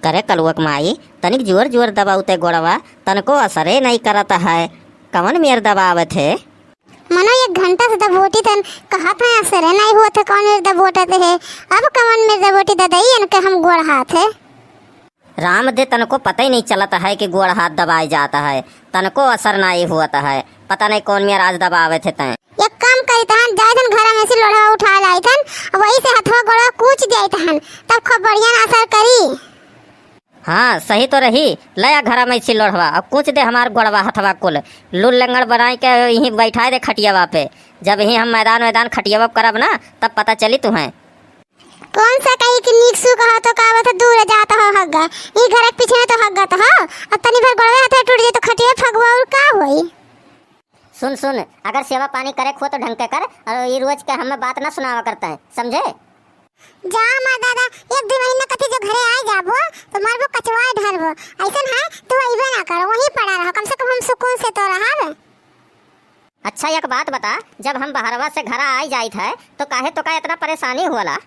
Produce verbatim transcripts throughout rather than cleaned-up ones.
करे कलुआ क माई, तनिक जोर जोर दबाउते गोड़वा, तनको असरे नाहीं करत है। कवन मेर दबावत है? मनो एक घंटा से दबोटी तन, कहत है असरे नाहीं होत है, कवन मेर दबोटत है? अब कवन मेर दबोटी ददई, इनके हम गोड़ हाथ है। राम दे, तनको पता ही नहीं चलत है कि गोड़ हाथ दबाए जात है, तनको असर नाहीं होत है। पता नहीं कौन मेर आज दबावत है तैं। एक काम करी तहन, जाइत हन घरा में से लोढ़वा उठा लाइत हन, वही से हथवा गोड़वा कूच दियाइत हन, तब खूब बढ़िया असर करी। हाँ, सही तो रही। ले आ घरा में से लोढ़वा, अब कूच दे हमार गोड़वा हथवा कुल। लूल लंगड़ बनाई के यहीं बैठाए दे खटियावा पे। जब यहीं हम मैदान वैदान खटियावा करब ना, तब पता चली तुहैं। कौन सा कही कि नीक सु कहो तो का बात दूर जात हो हग्गा। ई घर के पीछे तो हग्गा तो हो। अब तनी भर गोड़वे हाथ टूट जाए तो खटिया फगवा और का होई? सुन, सुन, अगर सेवा पानी करे खो तो ढंग के कर, और ये रोज के हमें बात ना सुनावा करता है, समझे? जा हमार दादा, एक दो महीना कथी जो घरे आ जाबो, तो मरबो कचवाए ढरबो। ऐसन है, तू अइबे ना करो, वहीं पड़ा रहो, कम से कम हम सुकून से तो रहब। अच्छा, एक बात बता, जब हम बहरवा से घरा आई जाइत है, तो काहे तो का इतना परेशानी होला?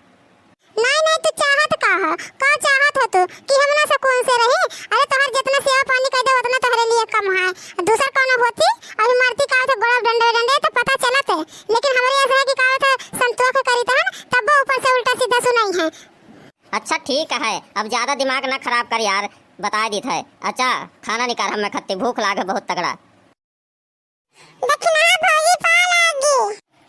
नहीं, नहीं, तू चाहत का ह? का चाहत ह तू कि हम ना सुकून से रही? अरे, तोहर जितना सेवा पानी कर दे, उतना तोहरे लिए कम है। दूसर कौनो होती, अभी मरती का थे गोड़ा डंडे डंडे तो पता चलत है, लेकिन हमरे ऐसा है कि का थे संतोष करी तहन, तब वो ऊपर से उल्टा सीधा सुनाई है। अच्छा, ठीक है, अब ज्यादा दिमाग ना खराब कर यार, बता दी थे। अच्छा, खाना निकाल, हमें खत्ती भूख लागे बहुत तगड़ा। दक्षिणा भौजी पा लागी।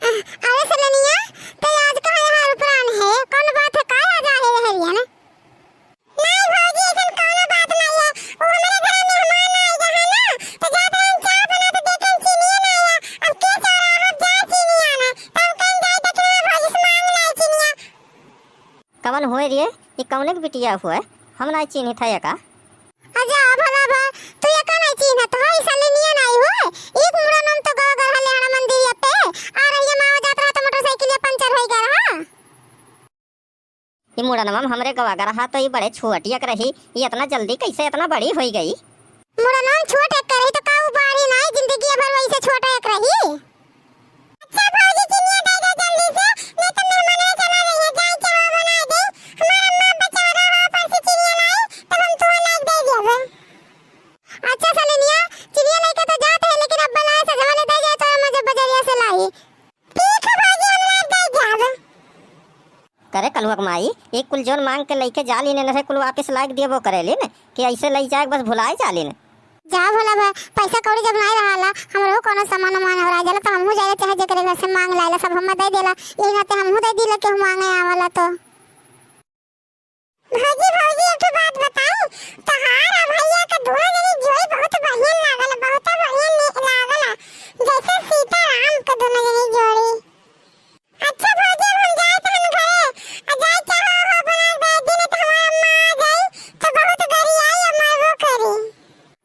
अरे सलनिया, ते आज काहे हार प्रान है? कौन बात है? का आज आहे रहरिया ना? नहीं भौजी, ऐसन कौनो बात नहीं है। वो हमारे घर में मेहमान आए रहा ना, तो जात रहन चाय बना तो देखे चिनिया ना आया। अब के चाह रहा है, जा चिनिया ना। तब कहीं जाए दक्षिणा भौजी से मांग लाई चिनिया। कवन हुए रे? ये कौने के बिटिया हुए? हम नहीं चिन्हित है का? अच्छा, भला भा, तू एका नहीं चिन्हत हो, ई सलिनिया नहीं हो। एक मुड़न हम तो गवा गढ़ा लेहड़ा मंदिरिया पे, आ रहिया मावा जात रहा तो मोटरसाइकिलिया पंचर होई गया रहा। ई मुड़नवा में हमरे गवा गढ़ा तो ई बड़े छोट एक रही, ई इतना जल्दी कैसे इतना बड़ी होई गई? मुड़नवा में छोट एक रही तो का उ बाड़ी नहीं, जिंदगी भर वैसे छोट एक रही। अच्छा भौजी, चिनिया दे दे जल्दी से, नहीं तो मेहमान चला जाइए, जाए चाहो बना दे। हमार अम्मा बच्चा रहा पर से चिनिया लाई, तब हम तुहे लाई दे देबे। अच्छा सलिनिया, चिनिया लेके तो जात है, लेकिन अब बनाए से जहाँ ले दे जाए तो हम जब बजरिया से लाई। ठीक है भौजी, हम लाई दे जाब। करे कलुआ के माई, एक कुल जोन मांग के लेके जा लीने, न से कुल वापस लाग दिए वो करे लीन, कि ऐसे ले जाए बस भुलाए जा लीन। जा भोला भाई, पैसा कौड़ी जब नहीं रहाला, हमरो कोनो सामान उमान हो रहा जाला, तो हमहू जाए चाहे जेकरे घर से मांग लाइला, सब हमें दे देला, यही नाते हमहू दे दिला केहू मांगे आवाला तो। भौजी, भौजी, एक ठो बात बताई, तोहार आ भैया के दोनों जनी जोड़ी बहुत बढ़िया लागल, बहुत बढ़िया ने-, लागल, जैसे सीताराम के दोनों जनी जोड़ी। अच्छा भौजी, अब हम जाए तहन घरे, आ जाए चाहो हो बना दे दिन तो हमार अम्मा आ जाई, तो बहुत गरियाई आ मारबो करी।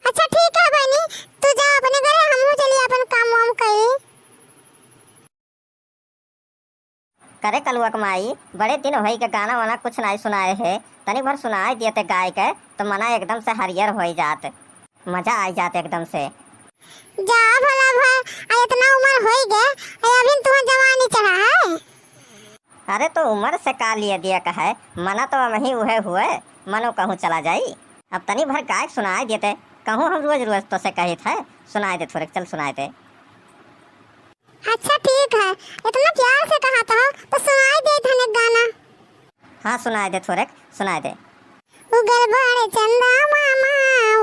अच्छा ठीक है बहनी, तू जा अपने घरे, हमहू चली अपन काम वाम करी। करे कलुआ के माई, बड़े दिन होई के गाना वाना कुछ नाई सुनाए है, तनी भर सुनाए दिए ते गाय के, तो मना एकदम से हरियर होई जात, मजा आई जात एकदम से। जा भोला भाई, आ इतना उम्र होई गए, आ अभी तुम जवानी चढ़ा है। अरे तो उम्र से का लिए दिया का है, मना तो हम ही उहे हुए, मनो कहूँ चला जाई। अब तनी भर गाय के सुनाए दिए ते, कहूँ हम रोज रोज तो से कहित है, सुनाए दे थोड़े, चल सुनाए दे। अच्छा ठीक है, इतना प्यार से कहा था तो सुनाई दे धनक गाना। हाँ सुनाई दे थोड़े, सुनाई दे। उगल बाड़े चंदा मामा,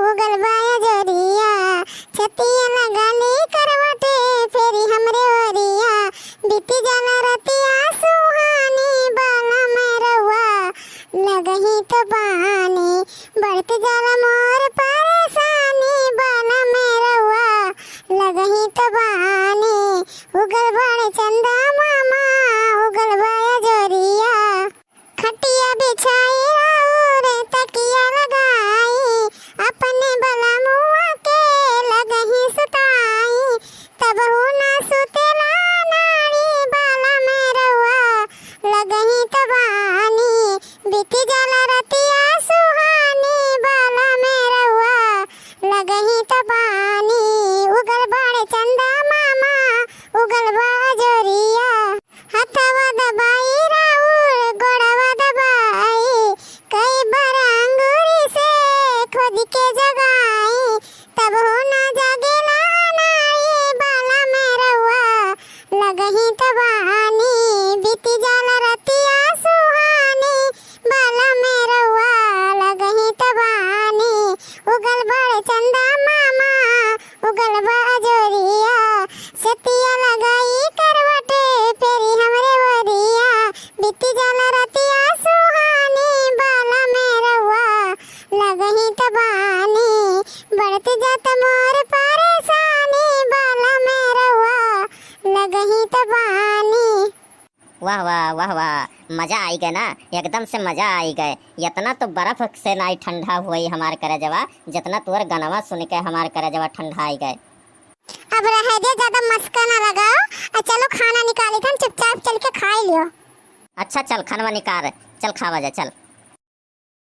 उगल बाया जोरिया, छतिया लगा ले करवटे, फेरी हमरे ओरिया, बीती जाला रतिया सुहानी, बाला में रउआ लगही तो बानी, बढ़त जाला मोर परेशानी, बाला में रउआ लगही तो बानी, उगल बाड़े चंदा मामा, उगल बाया जोरिया। खटिया बिछाई और तकिया लगाई, अपने बलमुआ के लगही सुताई, तबहू ना सुतेला नाड़ी, बाला में रउआ लगही तो बानी, बीती जाला रतिया सुहानी, बाला में बढ़त जात मोर परेशानी, बाला में रउआ लगही त बानी। वाह, वाह, वाह, वाह, मजा आई गए ना, एकदम से मजा आई गए। इतना तो बर्फ से नाई ठंडा हुई हमार करेजवा, जितना तोर गनवा सुन के हमार करेजवा ठंडा आई गए। अब रह दे, ज्यादा मस्का ना लगाओ, और चलो खाना निकाली थन, चुपचाप चल के खाई लियो। अच्छा चल, खानवा निकाल, चल खावा जा, चल।